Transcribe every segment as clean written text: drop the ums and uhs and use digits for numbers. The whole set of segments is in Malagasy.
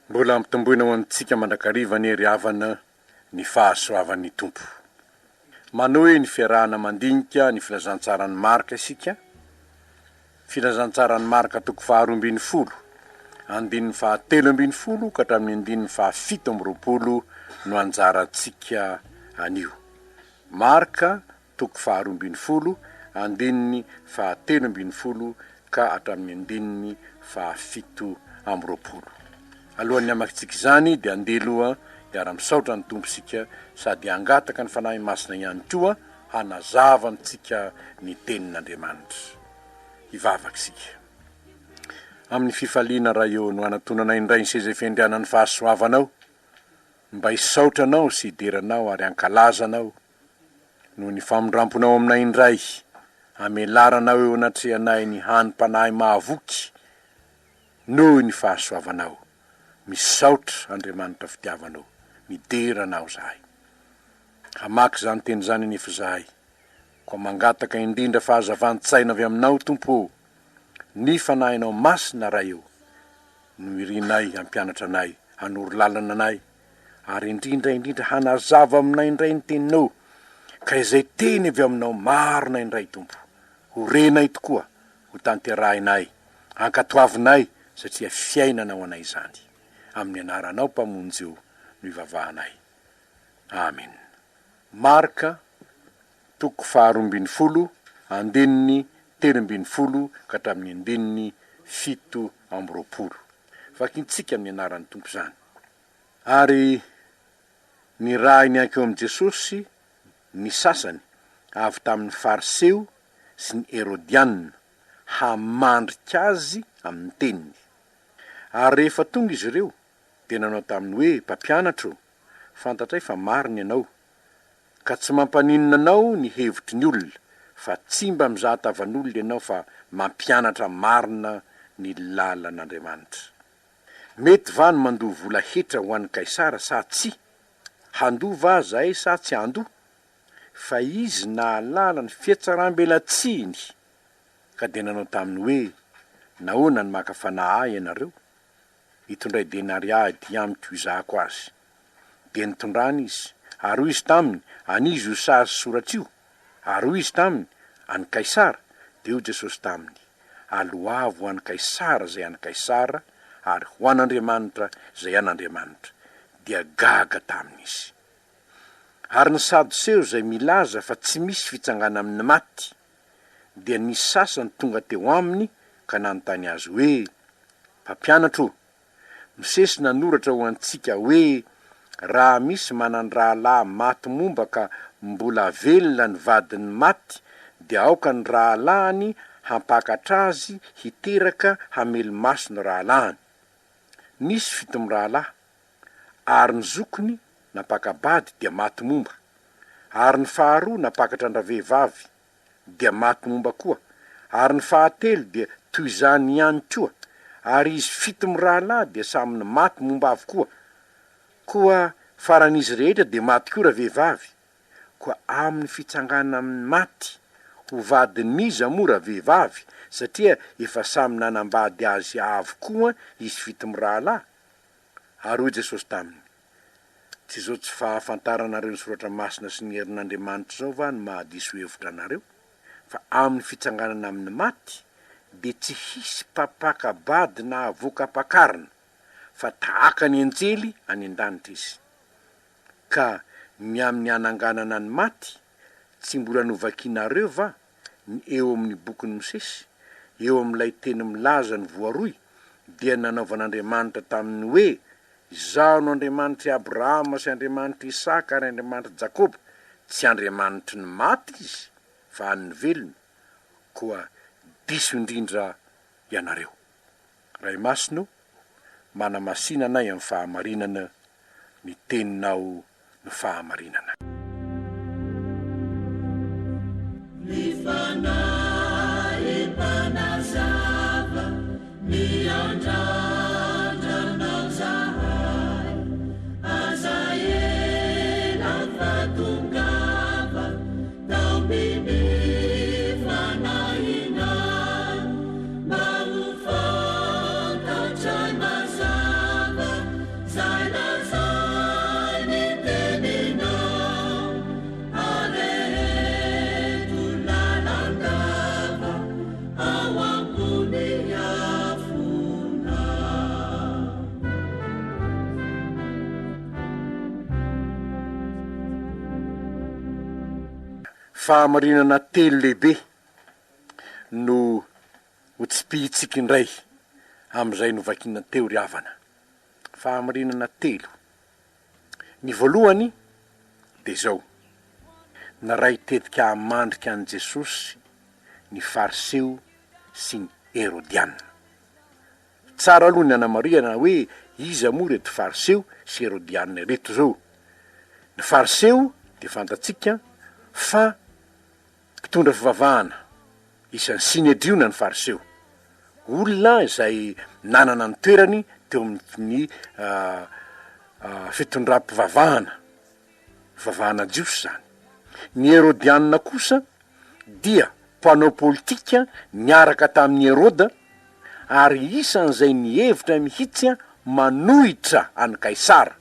Mbola ampitomboina ho antsika mandrakariva anie ry havana ny fahasoavan'ny Tompo. Manohy ny fiarahana mandinika ny filazantsaran'i Marka isika, Filazantsaran'i Marka toko faharoa ambin'ny folo, andininy fahatelo ambin'ny folo ka hatramin'ny andininy fahafito amby roapolo no anjarantsika anio. Marka toko faharoa ambin'ny folo, andininy fahatelo ambin'ny folo ka hatramin'ny andininy fahafito amby roapolo. Alohan'ny hamakintsika izany dia andeha aloha hiara-misaotra ny Tompo isika sady hangataka ny Fanahy Masina ihany koa hanazava amintsika ny Tenin'Andriamanitra. Hivavaka isika. Amin'ny fifaliana Ray ô no hanatonanay indray ny seza fiandrianan'ny fahasoavanao mba hisaotra Anao sy hidera Anao ary hankalaza Anao Noho ny famindramponao aminay indray, amelaranao eo anatrehanay ny hanim-panahy mahavoky noho ny fahasoavanao. Misaotra Andriamanitra fitiavana o, midera Anao izahay. Hamaky izany teny izany anefa izahay, koa mangataka indrindra fahazavan-tsaina avy Aminao Tompo o, ny Fanahinao Masina Ray o, no irinay hampianatra anay, hanoro lalana anay, ary indrindra indrindra hanazava aminay indray ny teninao, ka izay teny avy aminao marina indray Tompo, ho renay tokoa, ho tanterahinay, ankatoavinay, satria fiainana ho anay izany. Amin'ny anaranao Mpamonjy o no ivavahanay. Amen. Marka, toko faharoa ambin'ny folo, andininy 13 ka hatramin'ny andininy 27. Vakintsika amin'ny anaran'ny Tompo izany. Ary nirahiny hankeo amin'i Jesosy ny sasany avy tamin'ny Fariseo sy ny Herodiana hamandrika Azy amin'ny teniny. Ary rehefa tonga izy ireo, dia nanao taminy hoe, Mpampianatra ô, fantatray fa marina Ianao, ka tsy mampaninona Anao ny hevitry ny olona, fa tsy mba mizaha tavan'olona Ianao fa mampianatra marina ny lalan'Andriamanitra. Mety va ny mandoa vola hetra ho an'i Kaisara sa tsia? Handoa va zahay sa tsy handoa? Fa izy nahalala ny fihatsaram-belatsihiny, ka dia nanao taminy hoe, Nahoana no maka fanahy ahy ianareo? Itondray denaria aty amiko hizahako azy. Dia nitondrany izy. Ary hoy izy taminy, An'iza io sary sy soratra io? Ary hoy izy taminy, An'i Kaisara. Dia hoy Jesosy taminy, Aloavy ho an'i Kaisara izay an'i Kaisara, ary ho an'Andriamanitra izay an'Andriamanitra. Dia gaga taminy izy. Ary ny Sadoseo izay milaza fa tsy misy fitsangana amin'ny maty, dia nisy sasany tonga teo aminy ka nanontany azy hoe, Mpampianatra o, Mosesy nanoratra ho antsika hoe, Raha misy manan-drahalahy maty momba ka mbola velona ny vadiny maty, dia aoka ny rahalahiny hampakatra azy hiteraka hamelo-maso ny rahalahiny. Nisy fito mirahalahy, ary ny zokiny nampaka-bady dia maty momba, ary ny faharoa nampakatra an-dravehivavy, dia maty momba koa, ary ny fahatelo dia toy izany ihany koa, ary izy fito mirahalahy dia samy ny maty momba avokoa, koa faran'izy rehetra dia maty koa ravehivavy, koa amin'ny fitsangana amin'ny maty, ho vadin'iza moa ravehivavy, satria efa samy nanambady azy avokoa izy fito mirahalahy? Ary hoy Jesosy taminy, Tsy izao tsy fahafantaranareo ny Soratra Masina sy ny herin'Andriamanitra izao va no mahadiso hevitra anareo? Fa amin'ny fitsanganana amin'ny maty dia tsy hisy mpampaka-bady na avoka ampakarina, fa tahaka ny anjely any an-danitra izy. Ka ny amin'ny hananganana ny maty, tsy mbola novakinareo va ny eo amin'ny bokin'i Mosesy, eo amin'ilay teny milaza ny voaroy, dia nanaovan'Andriamanitra taminy hoe, Izaho no Andriamanitr'i Abrahama sy Andriamanitr'i Isaka ary Andriamanitr'i Jakoba. Tsy Andriamanitry ny maty Izy, fa an'ny velona. Koa diso indrindra ianareo. Ray Masina o, manamasina anay amin'ny fahamarinana, ny Teninao no fahamarinana. Ny Fanahy mpanazava miandrandra anao zahay, aza ela fa tongava taomin'ny fanahinay mba ho fantatray mazava. Fahamarinana telo lehibe no ho tsipihintsika indray amin'izay novakina teo ry havana. Fahamarinana telo. Ny voalohany dia izao, niray tetika hamandrika an'i Jesosy ny Fariseo sy ny Herodiana. Tsara aloha ny hanamarihana hoe iza moa ireto Fariseo sy Herodiana ireto izao. Ny Fariseo dia fantatsika fa mpitondra fivavahana, isan'ny Synedriona ny Fariseo, olona izay nanana ny toerany teo amin'ny fitondram-pivavahana, fivavahana jiosy izany. Ny Herodiana kosa dia mpanao politika niaraka tamin'i Heroda ary isan'izay nihevitra mihitsy manohitra an'i Kaisara.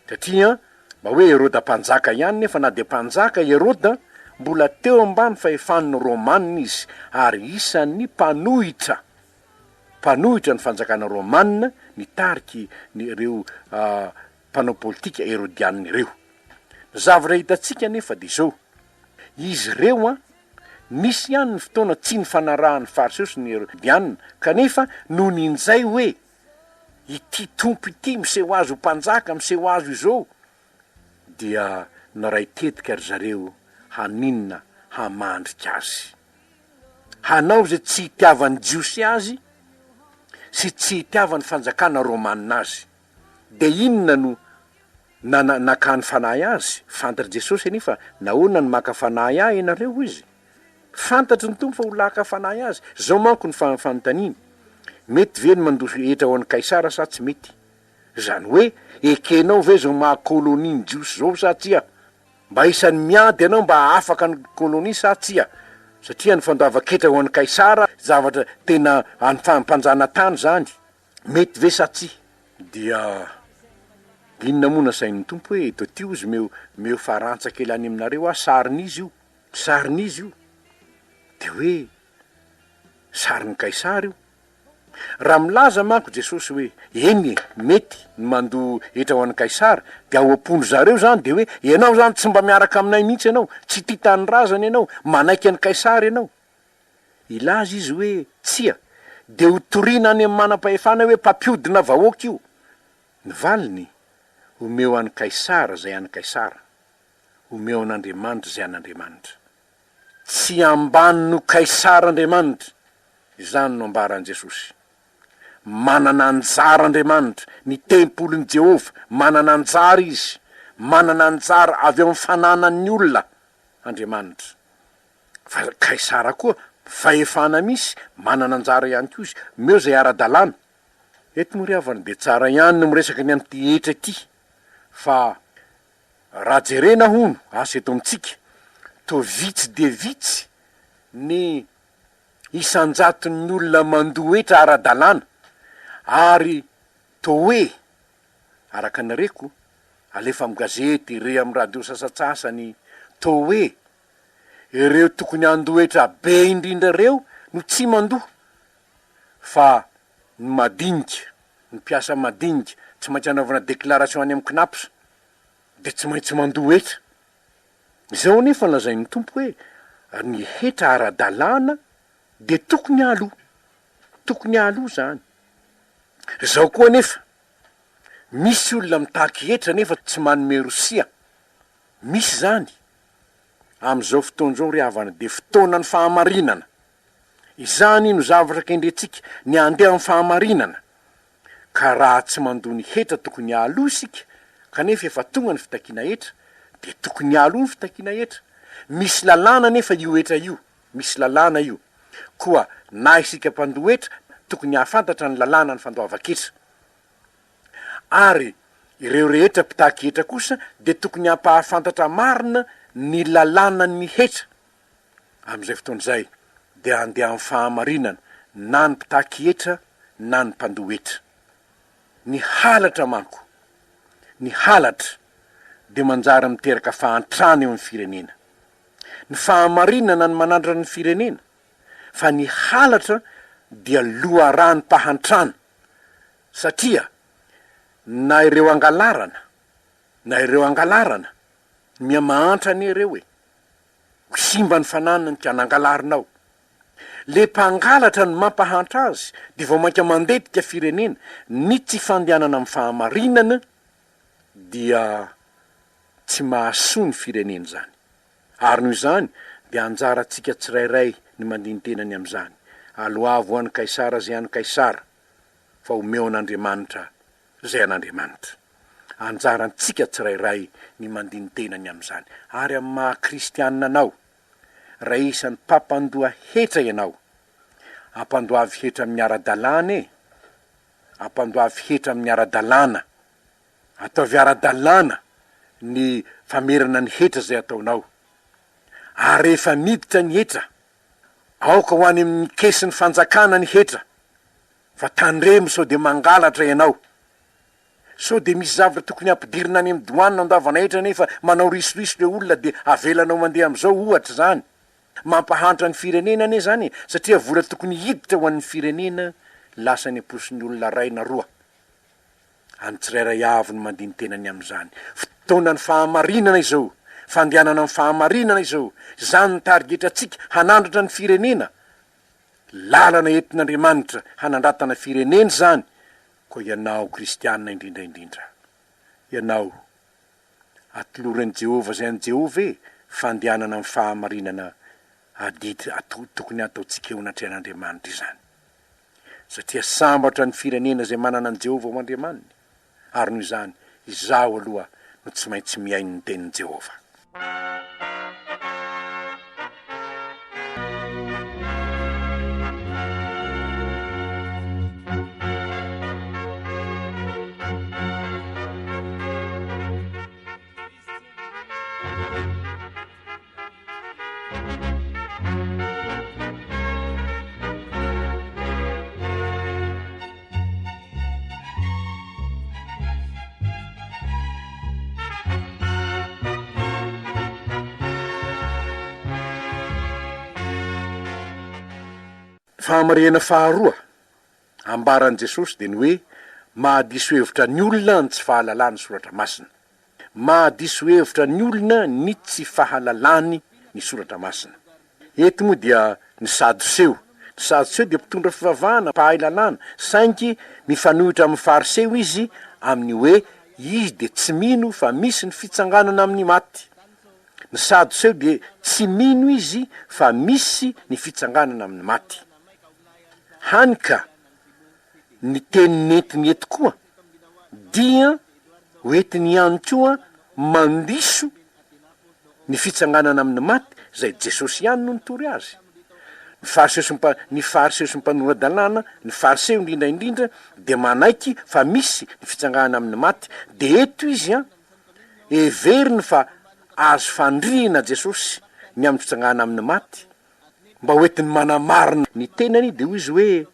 Satria mba hoe Heroda mpanjaka ihany nefa na dia mpanjaka i Heroda, mbola teo ambany fahefan'ny Romana izy ary isan'ny mpanohitra mpanohitra ny fanjakana Romana nitariky ny ireo mpanao politika Herodiana ireo. Ny zavatra hitantsika anefa dia izao, izy ireo an, nisy ihany ny fotoana tsy nifanarahan'ny Fariseo sy ny Herodiana kanefa nony injay hoe ity Tompo ity miseho azy ho mpanjaka, miseho azy ho izao, dia niray tetika ry zareo haninona hamandrika azy. Hanao izay tsy hitiavan'ny Jiosy azy sy tsy hitiavan'ny fanjakana Romana azy. Dia inona no nana nakany fanahy azy? Fantatr'i Jesosy anefa nahoana no maka fanahy ahy ianareo, hoy izy. Fantatry ny Tompo fa ho laka fanahy azy. Izao manko ny fanontaniany, Mety ve ny mandoa hetra ho an'i Kaisara sa tsy mety? Izany hoe, ekenao ve izao maha kolonia ny Jiosy izao sa tsia? Mba isan'ny miady ianao mba hahafaka ny kolonia sa tsia? Satria ny fandoavan-ketra ho an'i Kaisara zavatra tena an'ny mpanjanatany izany. Mety ve sa tsia? Dia inona moa nasain'ny Tompo hoe eto aty ozy meo meo farantsa kely any aminareo aho sarin'iza io? Sarin'iza io? Dia hoe sarin'i Kaisara io. Raha milaza manko Jesosy hoe eny e, mety ny mandoa hetra ho an'i Kaisara, dia ao am-pon-dry zareo izany dia hoe ianao izany tsy mba miaraka aminay mihitsy ianao, tsy tia tanindrazana ianao, manaiky an'i Kaisara ianao. Hilaza izy hoe tsia, dia ho torina any amin'ny manam-pahefana hoe mpampiodina vahoaka io. Ny valiny, omeo an'i Kaisara izay an'i Kaisara, omeo an'Andriamanitra izay an'Andriamanitra. Tsy ambany noho Kaisara Andriamanitra, izany no ambaran'i Jesosy. Manana anjara Andriamanitra, ny tempolin'i Jehovah, manana anjara izy, manana anjara avy ao amin'ny fananan'ny olona Andriamanitra. Fa Kaisara koa, fahefana misy, manana anjara ihany koa izy, omeo izay ara-dalàna. Eto moa ry havana dia tsara ihany ny miresaka ny amin'ity hetra ity, fa raha jerena hono, asa eto amintsika, toa vitsy dia vitsy ny isan-jaton'ny olona mandoa hetra ara-dalàna, ary toa hoe, araka ny reko, alefa amin'ny gazety, re amin'ny radio sasantsasany, toa hoe ireo tokony handoa hetra be indrindra ireo no tsy mandoa, fa ny madinika, ny mpiasa madinika, tsy maintsy anaovana déclaration any amin'ny Cnaps, dia tsy maintsy mandoa hetra. Izao anefa lazain'ny Tompo hoe ny hetra ara-dalàna dia tokony haloa, tokony haloa izany. Izao koa anefa, misy olona mitaky hetra nefa tsy manome rosia, misy izany. Amin'izao fotoana izao ry havana dia fotoanan'ny fahamarinana. Izany no zavatra kendrentsika, ny handeha amin'ny fahamarinana. Ka raha tsy mandoa ny hetra tokony haloa isika, kanefa efa tonga ny fitakiana hetra, dia tokony haloa ny fitakiana hetra. Misy lalàna anefa io hetra io, misy lalàna io. Koa na isika mpandoa hetra, tokony hahafantatra ny lalàna ny fandoavan-ketra. Ary ireo rehetra mpitaky hetra kosa dia tokony hampahafantatra marina ny lalànan'ny hetra. Amin'izay fotoana izay dia handeha amin'ny fahamarinana na ny mpitaky hetra na ny mpandoa hetra. Ny halatra manko, ny halatra dia manjary miteraka fahantrana eo amin'ny firenena. Ny fahamarinana no manandrana ny firenena, fa ny halatra dia loharanom-pahantrana satria na ireo angalarana na ireo angalarana, miha mahantra anie ireo e! Ho simba ny fananany ka nangalarinao. Le mpangalatra no mampahantra azy de vao mainka mandetika firenena, ny tsy fandehanana amin'ny fahamarinana dia tsy mahasoa ny firenena izany. Ary noho izany dia anjarantsika tsirairay ny mandini-tena ny amin'izany. Aloavo ho an'i Kaisara izay an'i Kaisara, fa omeo an'Andriamanitra izay an'Andriamanitra. Anjarantsika tsirairay ny mandini-tena ny amin'izany. Ary amin'ny maha kristianina anao, Raha isan'ny mpampandoa hetra ianao, ampandoavy hetra amin'ny ara-dalàna e! Ampandoavy hetra amin'ny ara-dalàna. Ataovy ara-dalàna ny famerana ny hetra izay ataonao. Ary rehefa miditra ny hetra, aoka ho any amin'ny kesin'ny fanjakana ny hetra, fa tandremo sao dia mangalatra ianao. Sao dia misy zavatra tokony hampidirina any amin'ny douane andavana hetra nefa manao risoriso le olona dia avelanao mandeha amin'izao ohatra izany. Mampahantra ny firenena anie izany e, satria vola tokony hiditra ho an'ny firenena lasa any am-posin'ny olona ray na roa. Any tsirairay avy no mandini-tena ny amin'izany. Fotoanan'ny fahamarinana izao, fandehanana amin'ny fahamarinana izao. Izany no tarigetrantsika hanandratra ny firenena. Lalana entin'Andriamanitra hanandratana firenena izany Koa ianao kristiana indrindra indrindra, ianao, atolory an'i Jehovah izay an'i Jehovah e, fandehanana amin'ny fahamarinana adidy ato tokony hataontsika eo anatrehan'Andriamanitra izany. Satria sambatra ny firenena izay manana an'i Jehovah ho Andriamaniny, ary noho izany, izaho aloha no tsy maintsy mihaino ny tenin'i Jehovah. Fahamarihana faharoa ambaran'i Jesosy dia ny hoe mahadiso hevitra ny olona ny tsy fahalalany ny Soratra Masina. Mahadiso hevitra ny olona ny tsy fahalalany ny Soratra Masina. Eto moa dia ny Sadoseo. Ny Sadoseo dia mpitondra fivavahana, mpahay lalàna, saingy mifanohitra amin'ny Fariseo izy amin'ny hoe izy dia tsy mino fa misy ny fitsanganana amin'ny maty. Ny Sadoseo dia tsy mino izy fa misy ny fitsanganana amin'ny maty. Hany ka ny teny nentiny eto koa dia hoentiny ihany koa mandiso ny fitsanganana amin'ny maty izay Jesosy ihany no nitory azy. Ny Fariseo sy ny ny Fariseo sy ny mpanora-dalàna, ny Fariseo indrindra indrindra dia manaiky fa misy ny fitsanganana amin'ny maty, dia eto izy an, heveriny fa azo fandrihina Jesosy ny amin'ny fitsanganana amin'ny maty, mba ho entiny manamarina ny tenany dia hoy izy hoe,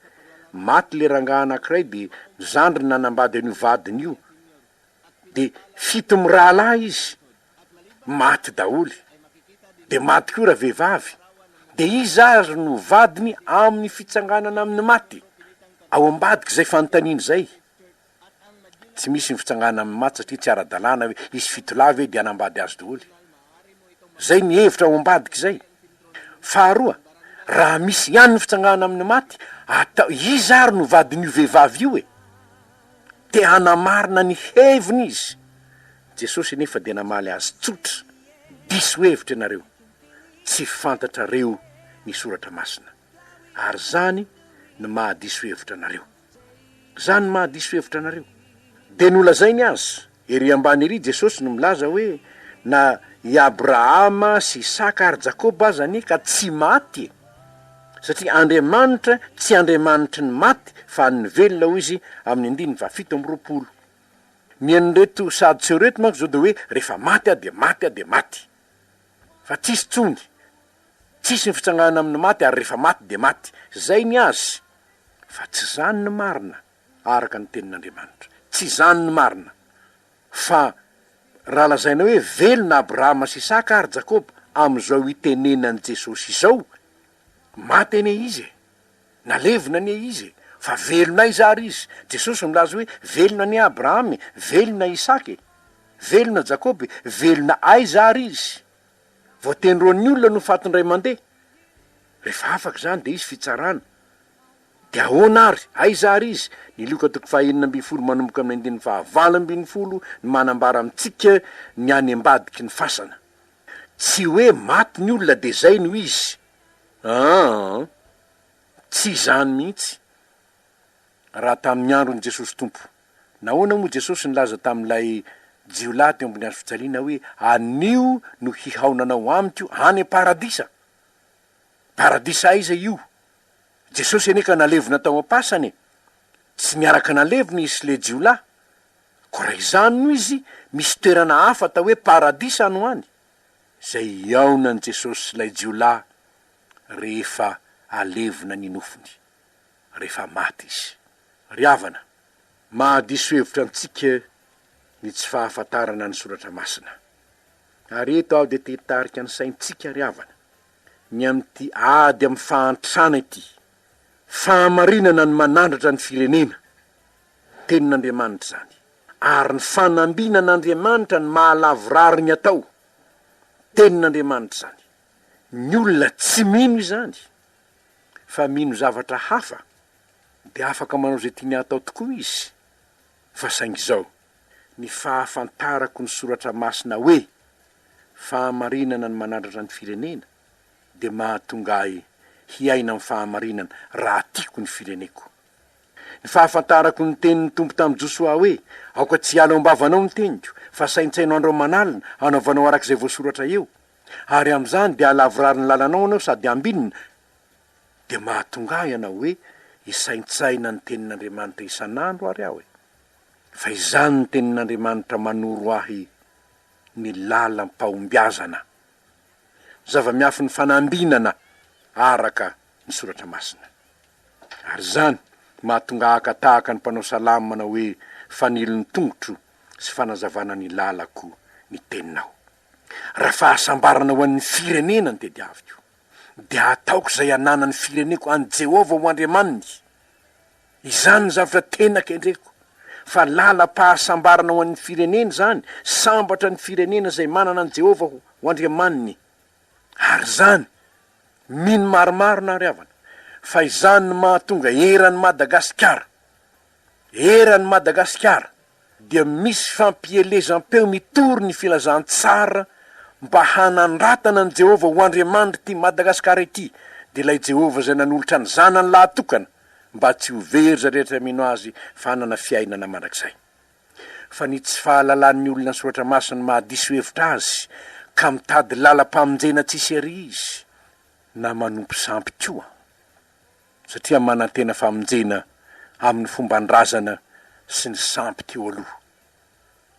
maty le rangahy anankiray dia ny zandriny nanambady an'io vadiny io, dia fito mirahalahy izy, maty daholo, dia maty koa ravehivavy, dia iza ary no vadiny amin'ny fitsanganana amin'ny maty? Ao ambadik'izay fanontaniana izay, tsy misy ny fitsanganana amin'ny maty satria tsy ara-dalàna hoe hisy fitolahy ve dia hanambady azy daholo. Izay ny hevitra ao ambadik'izay. Faharoa, raha misy ihany ny fitsanganana amin'ny maty, atao, iza ary no vadin'io vehivavy io e? Te hanamarina ny heviny izy. Jesosy anefa dia namaly azy tsotra, Diso hevitra ianareo, tsy fantatrareo ny Soratra Masina, ary izany no mahadiso hevitra anareo. Izany no mahadiso hevitra anareo. Dia nolazainy azy, ery ambany ery Jesosy no milaza hoe, na i Abrahama sy Isaka ary Jakoba aza anie ka tsy maty e! Satria Andriamanitra tsy Andriamanitry ny maty fa an'ny velona hoy izy amin'ny andininy fahafito amby 20. Ny an'ireto Sadoseo ireto manko izao dia hoe rehefa maty aho dia maty aho dia maty. Fa tsisy tsony. Tsisy ny fitsanganana amin'ny maty ary rehefa maty dia maty. Izay ny azy. Fa tsy izany ny marina araka ny tenin'Andriamanitra. Tsy izany ny marina. Fa raha lazaina hoe velona Abrahama sy Isaka ary Jakoba amin'izao itenenan'i Jesosy izao, maty anie izy e! Nalevina anie izy e! Fa velona aiza ary izy? Jesosy milaza hoe velona anie Abrahama e! Velona Isaka e! Velona Jakoba e! Velona aiza ary izy? Voatendry olona no faty indray mandeha. Rehefa afaka izany dia hisy fitsarana. Dia ahoana ary? Aiza ary izy? Ny Lioka toko faha-16 manomboka amin'ny andininy faha-18 no manambara amintsika ny any ambadiky ny fasana. Tsy hoe maty ny olona dia izay no izy. Aa! Tsy izany mihitsy. Raha tamin'ny andron'i Jesosy Tompo, nahoana moa Jesosy nilaza tamin'ilay jiolahy teo ambony hazo fijaliana hoe, Anio no hihaonanao amiko any am-paradisa? Paradisa aiza io? Jesosy anie ka nalevina tao am-pasana e! Tsy niaraka nalevina izy sy ilay jiolahy. Koa raha izany no izy, misy toerana hafa atao hoe paradisa any ho any, izay hihaonan'i Jesosy sy ilay jiolahy rehefa alevina ny nofony, rehefa maty izy. Ry havana, mahadiso hevitra antsika ny tsy fahafantarana ny Soratra Masina. Ary eto aho dia te hitarika ny saintsika, ry havana, ny amin'ity ady amin'ny fahantrana ity. Fahamarinana ny manandratra ny firenena. Tenin'Andriamanitra izany. Ary ny fanambinan'Andriamanitra ny mahalavorary ny atao. Tenin'Andriamanitra izany. Ny olona tsy mino izany fa mino zavatra hafa dia afaka manao izay tiany hatao tokoa izy. Fa saingy izao, ny fahafantarako ny soratra masina hoe fahamarinana ny manandratra ny firenena dia mahatonga ahy hiaina amin'ny fahamarinana raha tiako ny fireneko. Ny fahafantarako ny tenin'ny Tompo tamin'i Josoa hoe, Aoka tsy hiala ao am-bavanao ny teniko, fa saintsaino andro aman'alina, hanaovanao araka izay voasoratra eo. Ary amin'izany dia hahalavorary ny lalanao ianao sady hambinina, dia mahatonga ahy hanao hoe, Hisaintsaina ny tenin'Andriamanitra isan'andro ary aho e! Fa izany ny tenin'Andriamanitra manoro ahy ny lalam-pahombiazana, zava-miafin'ny fanambinana araka ny Soratra Masina. Ary izany mahatonga haka tahaka ny mpanao salamo manao hoe, Fanilo ny tongotro sy fanazavana ny lalako ny teninao. Raha fahasambarana ho an'ny firenena no tediaviko, dia hataoko izay hananan'ny fireneko an'i Jehovah ho Andriamaniny. Izany no zavatra tena kendreko, fa lalam-pahasambarana ho an'ny firenena izany, sambatra ny firenena izay manana an'i Jehovah ho Andriamaniny. Ary izany, mino marimarina aho ry havana, fa izany no mahatonga eran'i Madagasikara, eran'i Madagasikara, dia misy fampielezam-peo mitory ny filazantsara mba hanandratana an'i Jehovah ho Andriamanitr'ity Madagasikara ity, dia ilay Jehovah izay nanolotra ny Zanany lahatokana mba tsy ho very izay rehetra mino Azy fa hanana fiainana mandrakizay. Fa ny tsy fahalalan'ny olona ny Soratra Masina no mahadiso hevitra azy ka mitady lalam-pamonjena tsisy ery izy na manompo sampy koa. satria manantena famonjena amin'ny fomban-drazana sy ny sampy teo aloha,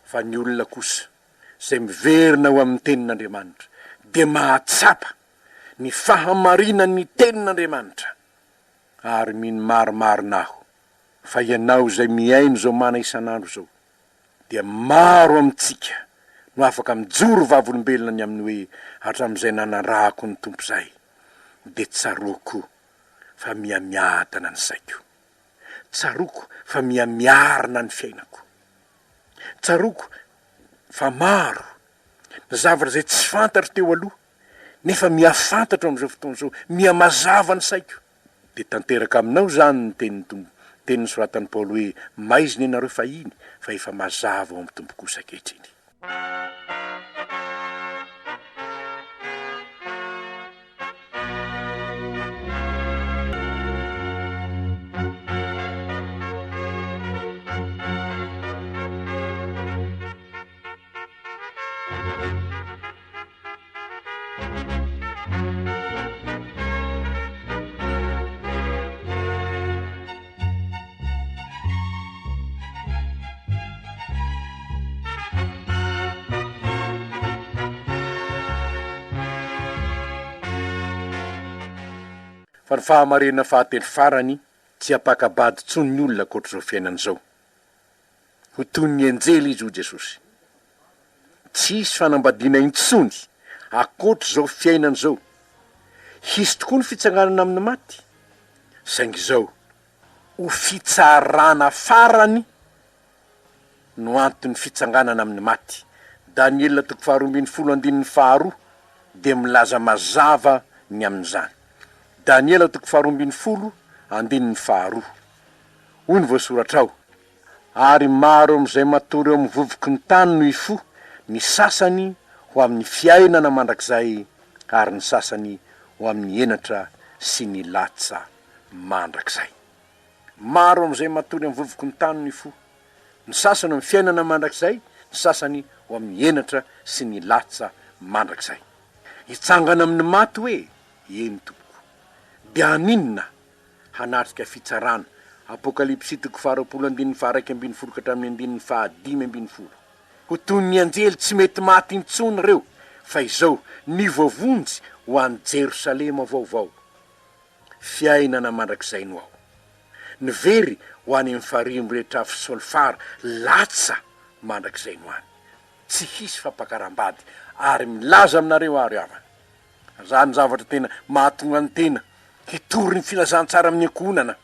fa ny olona kosa izay miverina ho amin'ny Tenin'Andriamanitra dia mahatsapa ny fahamarinan'ny Tenin'Andriamanitra, ary mino marimarina aho fa ianao izay mihaino izao mana isan'andro izao dia maro amintsika no afaka mijoro vavolombelona ny amin'ny hoe hatramin'izay nanarahako ny Tompo izay dia tsaroako fa miha-miadana ny saiko. Tsaroako fa miha-miarina ny fiainako. Tsaroako fa maro ny zavatra izay tsy fantatro teo aloha nefa miha-fantatro amin'izao fotoana izao, miha-mazava ny saiko. Dia tanteraka aminao izany ny tenin'ny Tompo, teny nosoratan'i Paoly hoe, Maizina ianareo fahiny, fa efa mazava ao amin'ny Tompo kosa ankehitriny. Fa ny fahamarinana fahatelo farany, tsy hampaka-bady intsony ny olona ankoatr'izao fiainana izao. Ho toy ny anjely izy, hoy Jesosy. Tsy hisy fanambadiana intsony ankoatr'izao fiainana izao. Hisy tokoa ny fitsanganana amin'ny maty, saingy izao, ho fitsarana farany no anton'ny fitsanganana amin'ny maty. Daniela toko faharoa ambinifolo andininy faharoa. dia milaza mazava ny amin'izany. Daniela toko faharoa ambin'ny folo andininy faharoa. Hoy ny voasoratra ao, Ary maro amin'izay matory eo amin'ny vovoky ny tany no hifoha, ny sasany ho amin'ny fiainana mandrakizay, ary ny sasany ho amin'ny henatra sy ny latsa mandrakizay. Maro amin'izay matory amin'ny vovoky ny tany no hifoha, ny sasany ho amin'ny fiainana mandrakizay, ny sasany ho amin'ny henatra sy ny latsa mandrakizay. Hitsangana amin'ny maty hoe? Eny, tompoko. Dia haninona? Hanatrika fitsarana. Apokalypsy toko faharoapolo andininy faha-11 ka hatramin'ny andininy faha-15. Ho toy ny anjely tsy mety maty intsony ireo, fa izao, ny voavonjy ho any Jerosalema vaovao. Fiainana mandrakizay no ao. Ny very ho any amin'ny farihy mirehitra afo solfara, latsa mandrakizay no any. Tsy hisy fampakaram-bady, ary milaza aminareo aho ry havana, Izany zavatra tena mahatonga ny tena hitory ny filazantsara amin'ny ankohonana,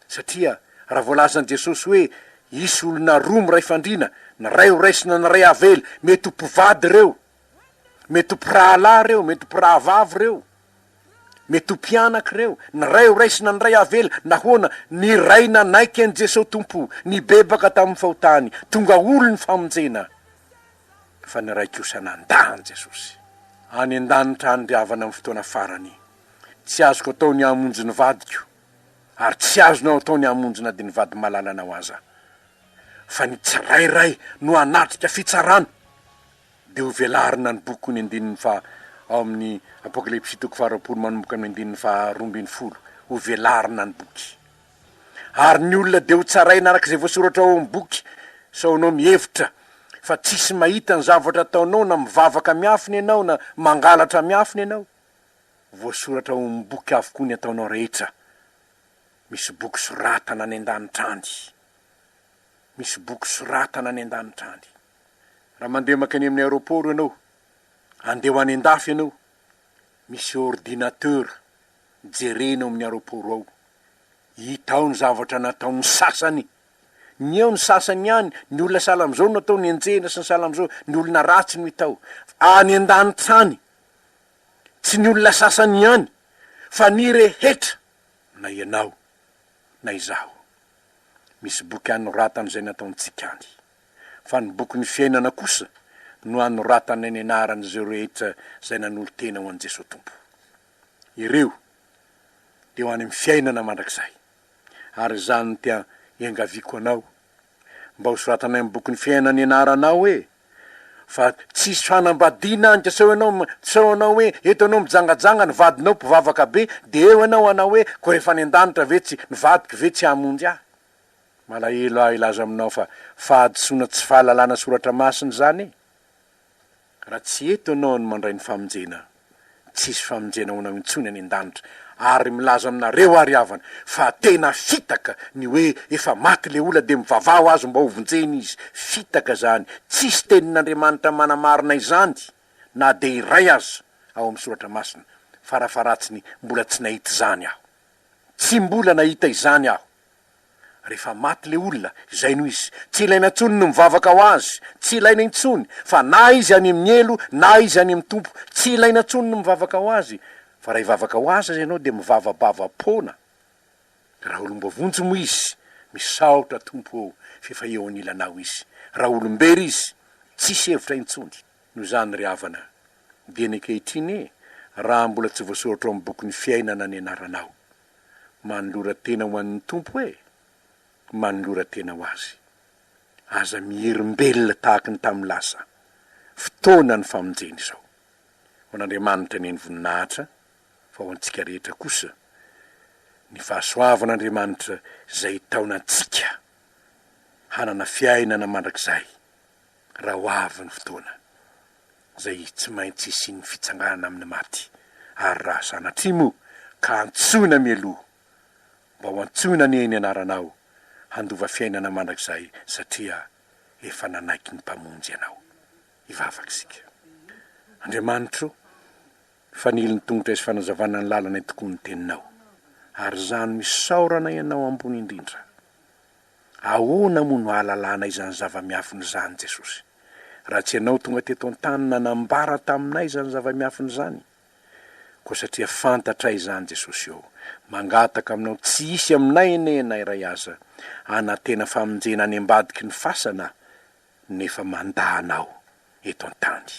satria raha voalazan'i Jesosy hoe hisy olona roa miray fandriana, ny iray ho raisina ny iray havela, mety ho mpivady ireo, mety ho mpirahalahy ireo, mety ho mpirahavavy ireo, mety ho mpianaka ireo, ny iray ho raisina ny iray havela, nahoana? Ny iray nanaiky an'i Jesosy Tompo, nibebaka tamin'ny fahotany, tonga olon'ny famonjena. Fa ny iray kosa nandà an'i Jesosy. Any an-danitra any ry havana amin'ny fotoana farany. Tsy azoko atao ny hamonjy ny vadiko, ary tsy azonao atao ny hamonjy na dia ny vady malalanao aza. Fa ny tsirairay no hanatrika fitsarana, dia hovelarina ny boky hoy ny andininy faha ao amin'ny Apokalypsy toko faharoapolo manomboka amin'ny andininy faha 12, hovelarina ny boky. Ary ny olona dia hotsaraina araka izay voasoratra ao amin'ny boky, sao ianao mihevitra fa tsisy mahita ny zavatra ataonao na mivavaka miafina ianao na mangalatra miafina ianao. Voasoratra ao amin'ny boky avokoa ny ataonao rehetra. Misy boky soratana any an-danitra any. Misy boky soratana any an-danitra any. Raha mandeha mankany amin'ny aéroport ianao, andeha ho any an-dafy ianao, misy ordinateur jerena ao amin'ny aéroport ao. Hita ao ny zavatra nataon'ny sasany. Ny eo ny sasany ihany, ny olona sahala amin'izao no atao nenjehina sy ny sahala amin'izao, ny olona ratsy no hita ao. Any an-danitra any, tsy ny olona sasany ihany, fa ny rehetra, na ianao na izaho. Misy boky anoratana izay nataontsika any. Fa ny bokin'ny fiainana kosa no anoratana ny anaran'izeo rehetra izay nanolo-tena ho an'i Jesoa Tompo. Ireo dia ho any amin'ny fiainana mandrakizay. Ary izany no tia iangaviako anao, mba ho soratanay amin'ny bokin'ny fiainana ny anaranao hoe, fa tsisy fanambadiana any ka sao ianao, sao ianao hoe eto ianao mijangajanga, ny vadinao mpivavaka be, dia eo ianao hanao hoe, koa rehefa any an-danitra ve tsy, ny vadiko ve tsy hamonjy ahy? Malahelo aho hilaza aminao fa fahadisoana tsy fahalalana soratra masina izany e! Raha tsy eto ianao no mandray ny famonjena, tsy hisy famonjena ho anao intsony any an-danitra. Ary milaza aminareo aho ry havana, fa tena fitaka ny hoe efa maty le olona dia mivavaha ho azy mba ho vonjena izy. Fitaka izany. Tsisy tenin'Andriamanitra manamarina izany na dia iray aza ao amin'ny soratra masina. Farafaharatsiny mbola tsy nahita izany aho. Tsy mbola nahita izany aho. Rehefa maty le olona, izay no izy. Tsy ilaina intsony ny mivavaka ho azy, tsy ilaina intsony, fa na izy any amin'ny helo, na izy any amin'ny Tompo, tsy ilaina intsony ny mivavaka ho azy, fa raha hivavaka ho azy aza ianao dia mivavabava-poana. Raha olom-boavonjy moa izy, misaotra Tompo ô, f'efa eo anilanao izy. Raha olom-bery izy, tsisy hevitra intsony. Noho izany ry havana, dieny ankehitriny e, raha mbola tsy voasoratra ao amin'ny bokin'ny fiainana ny anaranao, Manolora tena ho an'ny Tompo e! Manolora tena ho Azy. Aza mierimbelona tahaky ny tamin'ny lasa. Fotoana ny famonjena izao. Ho an'Andriamanitra anie ny voninahitra, fa ho antsika rehetra kosa ny fahasoavan'Andriamanitra izay hitaona antsika hanana fiainana mandrakizay raha ho avy ny fotoana. izay tsy maintsy hisian'ny fitsanganana amin'ny maty, ary raha sanatria moa ka antsoina mialoha, mba ho antsoina anie ny anaranao handova fiainana mandrakizay satria efa nanaiky ny Mpamonjy ianao. Hivavaka isika. Andriamanitro ô, fanilo ny tongotray sy fanazavana ny lalanay tokoa ny Teninao, ary izany no isaoranay Anao ambony indrindra. Ahoana moa no ahalalana izany zava-miafina izany Jesosy? Raha tsy Ianao tonga teto an-tany nanambara taminay izany zava-miafina izany, koa satria fantatray izany Jesosy ô, mangataka Aminao tsy hisy aminay anie na iray aza hanantena famonjena any ambadiky ny fasana nefa mandà Anao eto an-tany.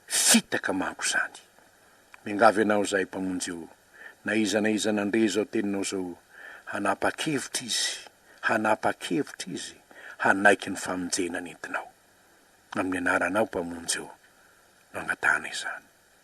Fitaka manko izany. Miangavy Anao izahay Mpamonjy ô, na iza na iza nandre izao teninao izao, hanapa-kevitra izy, hanapa-kevitra izy hanaiky ny famonjena nentinao. Amin'ny anaranao Mpamonjy ô, no angatahana izany.